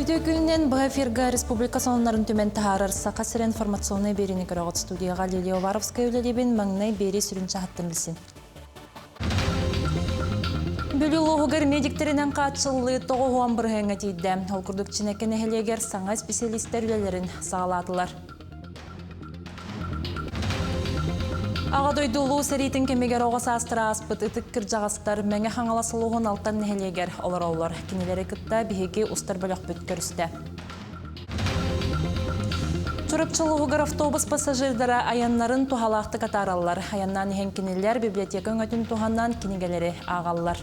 Үтүө күнүнэн быһа эфирга республика сонуннарын түмэн таһаарар Саха сирэ информационнай биэриини көрөҕүт студияҕа Лилия Уваровская үлэлиибин маҥнай биэрии сүрүн чаһыттан билсин. Бүлүү улууһугар медиктэринэн хааччыллыы 90 бырыһыаҥҥа тиийдэ. Ол курдук Чинэкэ нэһилиэгэр саҥа исписэлиистэр үлэлэрин саҕалаатылар. Аҕа дойду Улуу сэриитин кэмигэр оҕо саастара ааспыт ытык кырдьаҕастар Мэҥэ Хаҥалас улууһун Алтан нэһилиэгэр олороллор. Кинилэри кытта биһиги устар бөлөхпүт көрүстэ. Чурапчы улууһугар автобус пассажирдара айаннарын туһалаахтык атаараллар. Айаннаан иһэн кинилэр библиотека өҥөтүн туһанан кинигэлэри ааҕаллар.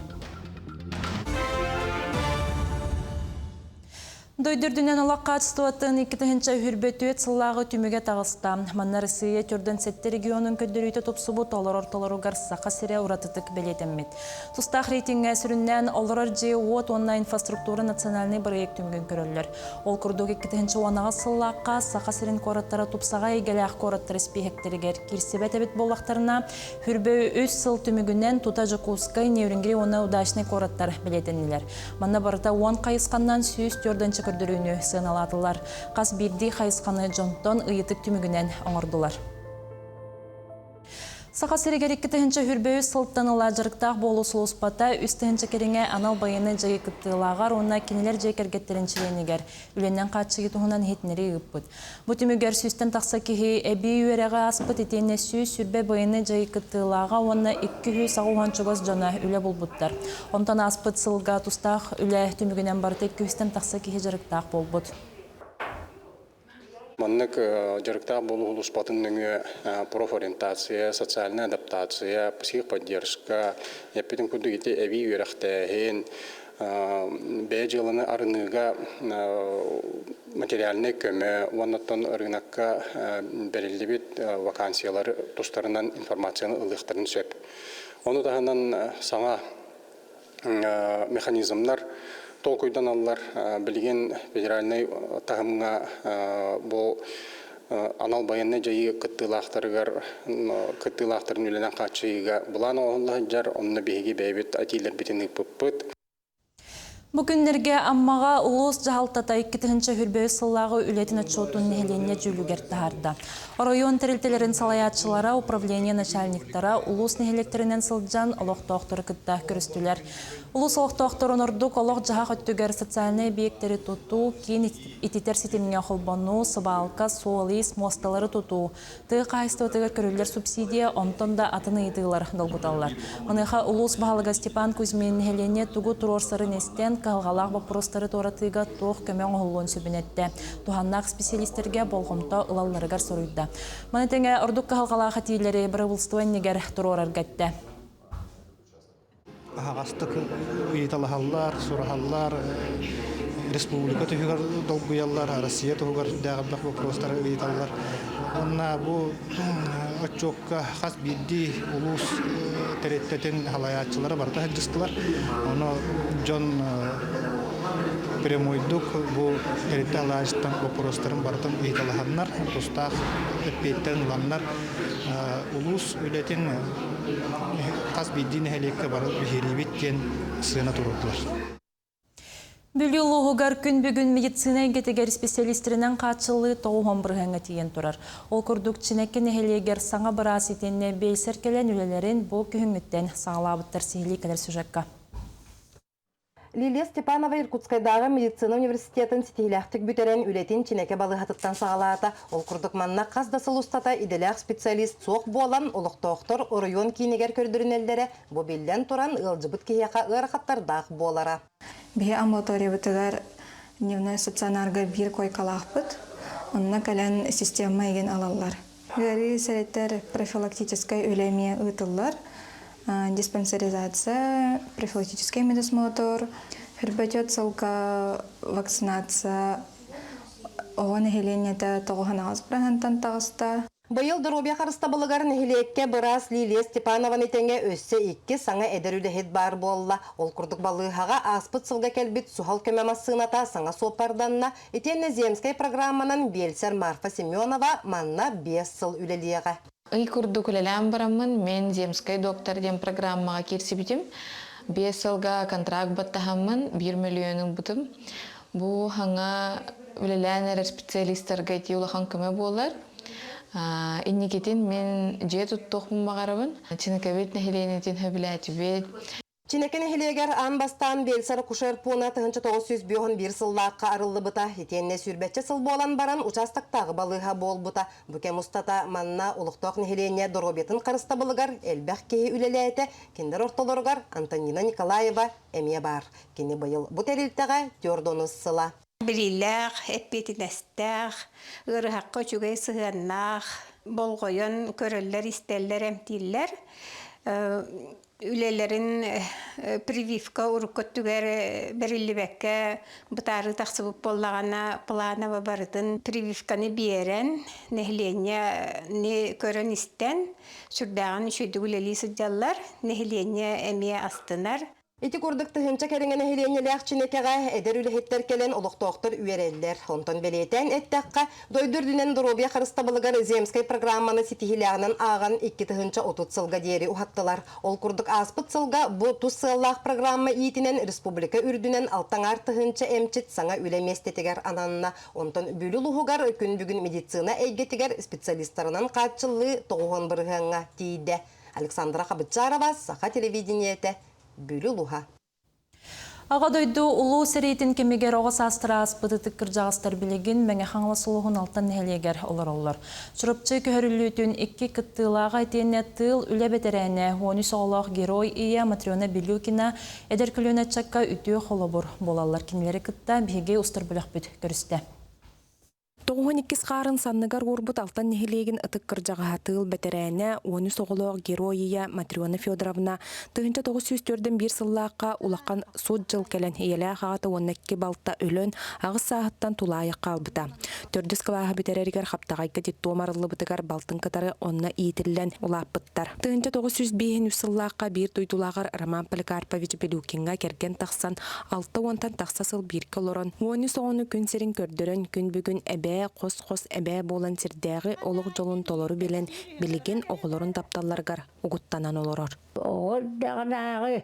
Дойду үрдүнэн олох хаачыстыбатын 2024 сыллааҕы түмүгэ таҕыста. Манна Россия 47 регионун көрдөрүүтэ тупсубут олорор толоругар Саха сирэ уратытык бэлиэтэммит. Тустаах рейтиҥҥэ сүрүннээн олорор дьиэ-уот уонна инфраструктура национальнай бырайыак түмүгүн көрөллөр. Ол курдук 2010 сыллаахха Саха сирин куораттара тупсаҕай эйгэлээх куораттар испииһэктэригэр киирсибэт эбит буоллахтарына, Хүрбэ үс сыл түмүгүнэн тута Дьокуускай, Нерюнгри уонна Удачнай куораттар бэлиэтэннилэр. Манна барыта 10 хайысханнан 104 көрдөрүүнү сыаналаатылар. Хас биирдии хайысханы дьонтон ыйытык түмүгүнэн оҥордулар. Саха сиригэр 2023 сылтан ыла дьарыктаах буолуу сулууспата 3 тыһыынча кэриҥэ анал байыаннай дьайыы кыттыылааҕар уонна кинилэр дьиэ кэргэттэрин чилиэнигэр үлэнэн хааччыйыы туһунан иһитиннэрии ыыппыт. Бу түмүгэр сүүстэн тахса киһи эбии үөрэҕи ааспыт итиэннэ 120 байыаннай дьайыы кыттыылааҕа уонна 280 чугас дьоно үлэ булбуттар. Онтон ааспыт сылга тустаах үлэ түмүгүнэн барыта 200-тэн тахса киһи дьарыктаах буолбут. Маннык дьарыктаах буолуу улууспатын нөҥүө профориентация, социальная адаптация, психподдержка, эппитин курдук ити эбии үөрэхтээһин, бэйэ дьыаланы арыныыга материальнай көмө уонна оттон ырыынакка бэриллибит вакансиялары тустарынан информацияны ылыахтарын сөп. Ону таһынан саҥа механизмнар толкуйданаллар. Билигин федеральнай таһымҥа бу анал байыаннай дьайыы кыттыылаахтарыгар кыттыылаахтарын үлэнэн хааччыйыыга былаан оҥоһулла сылдьар. Онно биһиги бэйэбит этиилэрбитин ыыппыппыт. Бу күннэргэ Аммаҕа улуус дьаһалтата 2023 сыллааҕы үлэтин отчуотун нэһилиэнньэ дьүүлүгэр таһаарда. Оройуон тэрилтэлэрин салайааччылара, управление начальниктара улуус нэһилиэктэринэн сылдьан олохтоохтору кытта көрүстүлэр. Улуус олохтоохторун ордук олох-дьаһах өттүгэр социальнай объектэри тутуу, киин ититэр ситимҥэ холбонуу, сыбаалка, суол-иис, муосталары тутуу, тыа хаһаайыстыбатыгар көрүллэр субсидия, онтон да атын ыйытыылар долгуталлар. Маныаха улуус баһылыга Степан Кузьмин нэһилиэнньэ тугу туруорсарын истэн, кыһалҕалаах боппуруостары туоратыыга туох көмө оҥоһуллуон сөбүн эттэ. Туһааннаах специалистэргэ болҕомто ылалларыгар соруйда. Маны тэҥэ ордук кыһалҕалаах этиилэри бырабыылыстыба иннигэр туруорарга эттэ. Аһаҕастык ыйыталаһаллар, сураһаллар, республика туһугар долгуйаллар, Россия туһугар элбэх боппуруостары ыйыталлар. Уонна бу отчуокка хас биирдии улуус тэрилтэтин салайааччылара барыта сылдьыстылар. Ону дьон прямойдук бу тэрилтэ салайааччыттан боппуруостарын барытын ыйыталаһаннар, тустаах эппиэттэрин ыланнар улуус үлэтин хас биирдии нэһилиэккэ бары биһириибит диэн сыана туруордулар. Бүлүү улууһугар күн бүгүн медицина эйгэтигэр специалистэринэн хааччыллыы 90 бырыһыаҥҥа тиийэн турар. Ол курдук Чинэкки нэһилиэгэр саҥа быраас итиэннэ биэлсэр кэлэн үлэлэрин бу күһүҥҥүттэн саҕалаабыттар сиһилии кэлэр сюжекка. Лилия Степанова Иркутскайдааҕы медицина университетын ситиһиилээхтик бүтэрэн үлэтин Чинэкэ балыыһатыттан саҕалаата. Ол курдук манна хас да сыл устата идэлээх специалист суох буолан, олохтоохтор оройуон киинигэр көрдөрүнэллэрэ, бу биллэн туран ыалдьыбыт киһиэхэ ыарахаттардаах буолара. Биһи амбулаториябытыгар дневной стационарга биир койкалаахпыт. Онно кэлэн система игин алаллар. Ыарыы сэрэтэр профилактическай үлэ эмиэ ыытыллар. Диспансеризация, профилактический медосмотр, хөрбөтөт сылга вакцинация оҕо нэһилиэнньэтэ 98 бырыһыантан таҕыста. Быйыл доруобуйа харыстабылыгар нэһилиэккэ быраас Лилия Степанованы тэҥэ өссө икки саҥа эдэр үлэһит баар буолла. Ол курдук балыыһаҕа ааспыт сылга кэлбит суһал көмө массыыната саҥа суоппарданна. Итиэннэ земскэй программанан биэлсэр Марфа Семенова манна 5 сыл үлэлиэҕэ. Ый курдук үлэлээн бараммын, мен земскэй доктор диэн программаҕа киирсибитим. 5 сылга контракт баттаһаммын, 1 миллион ылбытым. Бу хаҥа үлэлээн эрэр специалистарга ити улахан көмө буолар. Инникитин мин дьиэ туттуохпун баҕарабын. Чинэкэбит нэһилиэнньэтин сөбүлээтибит. Чинэкэ нэһилиэгэр аан бастаан биэлсэр-акушер пууна 1951 сыллаахха арыллыбыта. Итиэннэ сүүрбэччэ сыл буолан баран учаастактааҕы балыыһа буолбута. Бу кэм устата манна олохтоох нэһилиэнньэ доруобуйатын харыстабылыгар элбэх киһи үлэлээтэ. Кинилэр ортолоругар Антонина Николаева эмиэ баар. Кини быйыл бу тэрилтэҕэ түөрт сыла. Билиилээх, эппиэтинэстээх, ыарыһахха үчүгэй сыһыаннаах, болҕойон көрөллөр-истэллэр, эмтииллэр. Үлэлэрин прививка урукку өттүгэр бэриллибэккэ бытаарыы тахсыбыт буоллаҕына, планово барытын прививканы биэрэн, нэһилиэнньэни көрөн-истэн, сүрдээҕин үчүгэйдик үлэлии сылдьаллар, нэһилиэнньэ эмиэ астынар. Ити курдук тыһыынча кэриҥэ нэһилиэнньэлээх Чинэкэҕэ эдэр үлэһиттэр кэлэн олохтоохтор үөрэллэр. Онтон бэлиэтээн эттэххэ, дойду үрдүнэн доруобуйа харыстабылыгар земскэй программаны ситиһиилээҕинэн ааҕан 2030 сылга диэри уһаттылар. Ол курдук ааспыт сылга бу тус сыаллаах программа иитинэн республика үрдүнэн алтаҥаар тыһыынча эмчит саҥа үлэ миэстэтигэр ананна. Онтон Бүлүү улууһугар күн бүгүн медицина эйгэтигэр специалистарынан хааччыллыы тоҕуһуон бырыһыаҥҥа тиийдэ. Александра Хабытчарова, Саха телевидениетэ, Бүлүү улууһа. Аҕа дойду Улуу сэриитин кэмигэр оҕо саастара ааспыт ытык кырдьаҕастар билигин Мэҥэ Хаҥалас улууһун Алтан нэһилиэгэр олороллор. Чурапчы көһөрүллүүтүн икки кыттыылааҕа итиэннэ тыыл үлэ бэтэрээнэ, 13 оҕолоох герой ийэ Матрена Билюкина эдэр көлүөнэ ыччакка үтүө холобур буолаллар. Кинилэри кытта биһиги устар бөлөхпүт көрүстэ. Тоҕуһун иккис хаарын санныгар уурбут Алтан нэһилиэгин ытык кырдьаҕаһа тыыл бэтэрээнэ, 13 оҕолоох герой ийэ Матрена Федоровна 1941 сыллаахха улахан сут дьыл кэлэн ийэлээх аҕата уонна икки балта өлөн, аҕыс сааһыттан тулаайах хаалбыта. Төрдүс кылааһы бүтэрэригэр Хаптаҕайга детдом арыллыбытыгар балтын кытары онно иитиллэн улааппыттар. 1905 сыллаахха биир дойдулааҕар Роман Поликарпович Белюкиҥҥа кэргэн тахсан алта уонтан тахса сыл бииргэ олорон, 13 оҕону күн сирин көрдөрөн, күн бүгүн эбээ, хос-хос эбээ буолан сирдээҕи олох дьолун толору билэн, билигин оҕолорун тапталларыгар угуттанан олорор. Оҕо эрдэҕинээҕи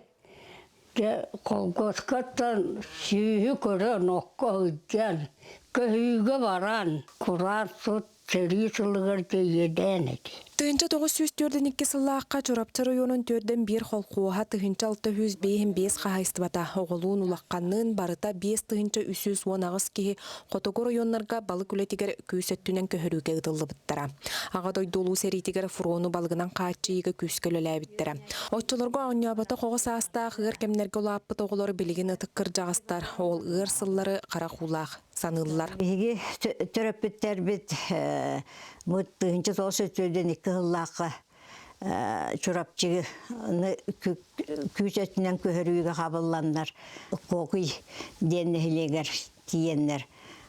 дьэ колгоскаттан сүүһү көрөн, окко сылдьан, көһүүгэ баран, кураан сут Сэрии сылыгар дьэ иэдээн этэ. 1942 сыллаахха Чурапчы оройуонун төрдөн биир холкуоһа 1655 хаһаайыстыбата оҕолуун улахханныын барыта 5318 киһи хотугу оройуоннарга балык үлэтигэр күүс өттүнэн көһөрүүгэ ыытыллыбыттара. Аҕа дойду Улуу сэриитигэр фрону балыгынан хааччыйыыга күүскэ үлэлээбиттэрэ. Оччолорго оонньооботох оҕо саастаах ыар кэмнэргэ улааппыт оҕолор билигин ытык кырдьаҕастар, ол ыар сыллары харах уулаах саныыллар. Биһиги төрөппүттэрбит бу 1942 сыллаахха Чурапчыны күүс өттүнэн көһөрүүгэ хабылланнар Куокуй диэн нэһилиэгэр тиийэннэр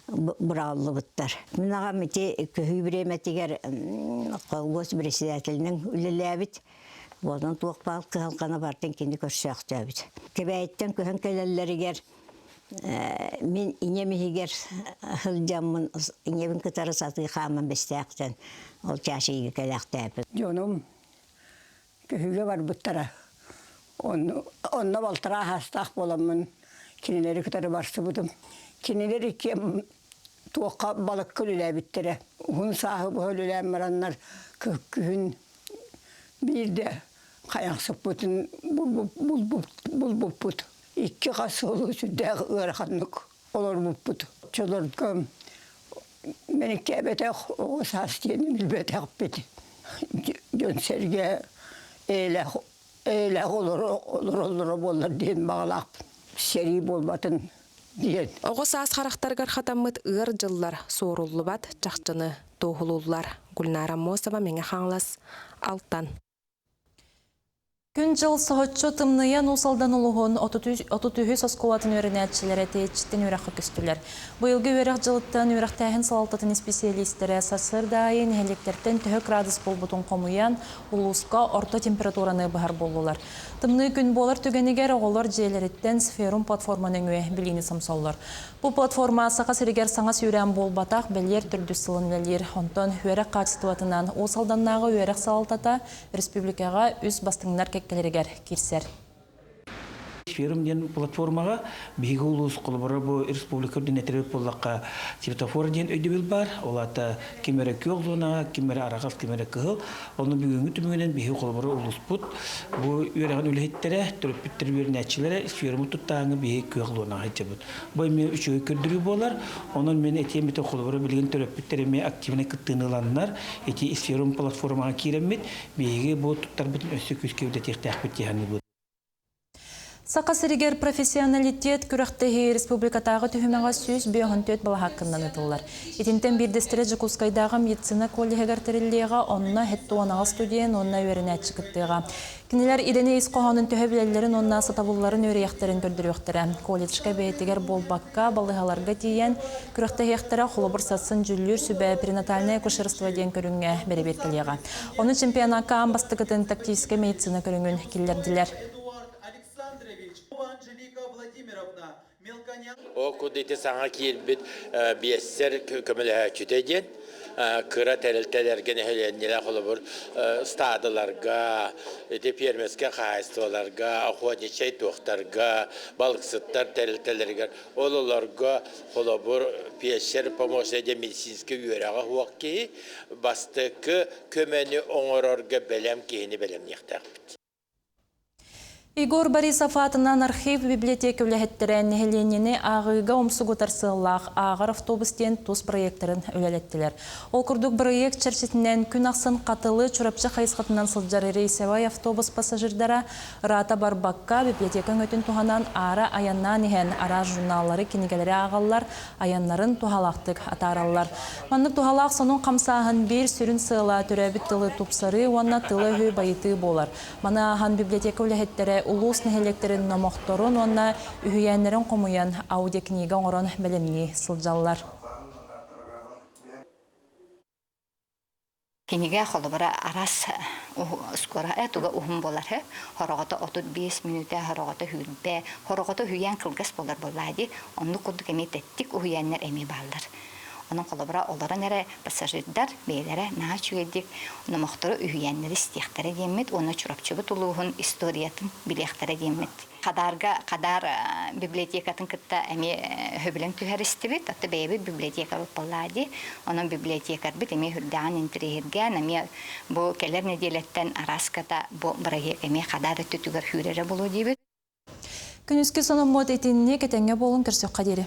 быраҕыллыбыттар. Мин аҕам ити көһүү бириэмэтигэр колхоз председателинэн үлэлээбит. Буолан туох баар кыһалҕаны барытын кини көрсөөхтөөбүт. Кэбээйиттэн көһөн кэлэллэригэр Мин ийэм иһигэр сылдьаммын ийэбин кытары сатыы хааман бэстээхтэн ол чаашыйга кэлээхтээппит. Дьонум көһүүгэ барбыттара. Онно, онно балтараа саастаах буоламмын кинилэри кытары барсыбытым. Кинилэр иккиэн туохха балыкка үлэлээбиттэрэ. Уһун сааһы быһа үлэлээн бараннар күһүн биирдэ хайахсыппытын булбуппут. Икки хас сыл сүрдээх ыараханнык олорбуппут. Оччолорго мэниккээбэтэх оҕо саас диэни билбэтэхпит. Дьон-сэргэ эйэлээх эйэлээх олороллоро буоллар диэн баҕалаахпын. Сэрии буолбатын диэн. Оҕо саас харахтарыгар хатаммыт ыар дьыллар суоруллубат чахчыны туоһулууллар. Гульнара Мосова, Мэҥэ Хаҥалас, Алтан. Күн-дьыл соһуччу тымныйан Уус Алдан улууһун 33 оскуолатын үөрэнээччилэрэ тэйиччиттэн үөрэххэ көстүлэр. Быйылгы үөрэх дьылыттан үөрэхтээһин салалтатын исписэлиистэрэ сарсыарда аайы нэһилиэктэртэн төһө кыраадыс буолбутун хомуйан, улууска орто температураны быһар буоллулар. Тымныы күн буолар түгэнигэр оҕолор дьиэлэриттэн Сферум платформа нөҥүө билиини сомсоллор. Бу платформа Саха сиригэр саҥа сүүрээн буолбатах, бэлиэр төрдүс сылын үлэлиир. Онтон үөрэх хаачыстыбатынан Уус Алданнааҕы үөрэх салалтата республикаҕа үс бастыҥнар кэккэлэригэр киирсэр. Сферум диэн платформаҕа биһиги улуус холобура бу республика үрдүнэн этэрбит буоллахха светофор диэн өйдөбүл баар. Ол аата ким эрэ күөх зонаҕа, ким эрэ араҕас, ким эрэ кыһыл. Ону бүгүҥҥү түмүгүнэн биһиги холобура улууспут бу үөрэҕин үлэһиттэрэ, төрөппүттэр үөрэнээччилэрэ сферуму туттааҥы биһиги күөх зонаҕа сылдьабыт. Бу эмиэ үчүгэй көрдөрүү буолар. Онон мин этиэм этэ холобура билигин төрөппүттэр эмиэ активнай кыттыыны ыланнар ити сферум платформаҕа киирэммит биһиги бу туттарбытын өссө күүскэ үрдэтиэхтээхпит дии саныыбын. Саха сиригэр профессионалитет күрэхтэһии республикатааҕы түһүмэҕэ 154 балаһаакканан ыытыллар. Итинтэн биирдэстэрэ Дьокуускайдааҕы медицина коллеһыгар тэриллиэҕэ, онно 78 студент уонна үөрэнээччи кыттыаҕа. Кинилэр идэни ис хоһоонун төһө билэллэрин уонна сатабылларын үөрүйэхтэрин көрдөрүөхтэрэ. Колледжка бэйэтигэр буолбакка, балыыһаларга тиийэн күрэхтэһиэхтэрэ, холобур, сарсын дьүүллүүр сүбэ перинатальное акушерство диэн көрүҥҥэ бэрэбиэркэлиэҕэ. Ону чемпионакка аан бастакытын тактическай медицина көрүҥүн киллэрдилэр. Ол курдук ити саҥа киирбит биэссэр көмөлөһөөччүтэ диэн кыра тэрилтэлэргэ нэһилиэнньэлээх холобур стадаларга, ити фермерскэй хаһаайыстыбаларга, охотничай туохтарга, балыксыттар тэрилтэлэригэр ол олорго холобур фельдшер помощник диэн медицинскэй үөрэҕэ суох киһи бастакы көмөнү оҥорорго бэлэм киһини бэлэмниэхтээхпит. Егор Борисов аатынан архив библиотека үлэһиттэрэ нэһилиэнньэни ааҕыыга умсугутар сыаллаах Ааҕар автобус диэн тус проектарын үлэлэттилэр. Ол курдук бырайыак чэрчитинэн күн ахсын Хатылы, Чурапчы хайысхатынан сылдьар рейсовай автобус пассажирдара ыраата барбакка библиотека өҥөтүн туһанан аара айаннаан иһэн араас журналлары, кинигэлэри ааҕаллар, айаннарын туһалаахтык атаараллар. Маннык туһалаах сонун хамсааһын биир сүрүн сыала төрөөбүт тылы тупсарыы уонна тылы-өһү байытыы буолар. Маны ааһан библиотека үлэһиттэрэ улуус нэһилиэктэрин номохторун уонна үһүйээннэрин хомуйан аудиокнига оҥорон бэлэмнии сылдьаллар. Кинигэ холобура араас скоро туга уһун буолар хороҕото 35 мүнүүтэ, хороҕото сүүрбэ, хороҕото үһүйээн кылгас буолар буоллаа дии. Оннук курдук эмиэ тэттик уһуйааннар эмиэ бааллар. Онон холобура олорон эрэ пассажирдар бэйэлэрэ наһаа үчүгэйдик номохтору үһүйээннэри истиэхтэрэ диэммит уонна Чурапчыбыт улууһун историятын билиэхтэрэ диэммит. Хадаарга Хадаар библиотекатын кытта эмиэ сөбүлэҥ түһэристибит. Оттон бэйэбит библиотекабыт буоллаа дии. Онон библиотекарбыт эмиэ сүрдээҕин интэриэһиргээн, эмиэ бу кэлэр нэдиэлэттэн арааската бу бырайыак эмиэ Хадаар өттүтүгэр сүүрэрэ буолуо диибит. Күнүскү сонуммут итинник этэҥҥэ буолун көрсөххө диэри.